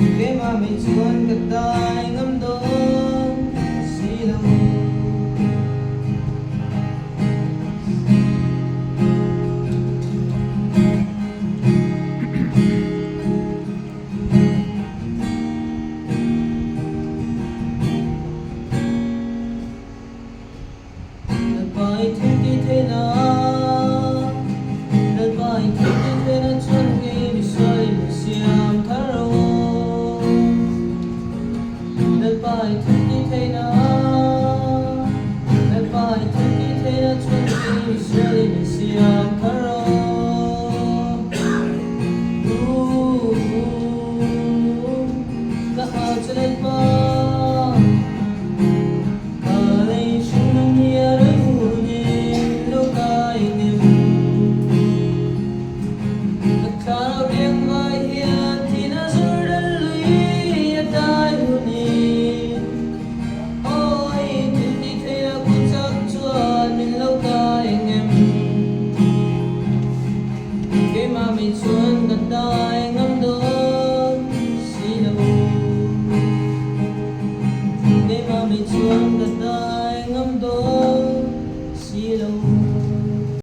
Keimah mai chuan ka dai ngam dawn si lo. Lalpa i thil ti theihna, Lalpa i thil ti theihna chuan kei misual i min siam thar rawh. Lalpa i thil ti theihna, Lalpa i thil ti theihna chuan kei misual i min siam thar rawh. Ka hau che Lalpa. Ka lei hringnun hi a rei hunin lo kai ngem. Ka thlarau riang vai hian thihna zur dal lui a dai hunin. Awi thil ti thei a kut chak chuan min lo kai ngem. Keimah mi chuan ka dai ngam dawn si lo. Keimah mi chuan ka dai ngam dawn si lo.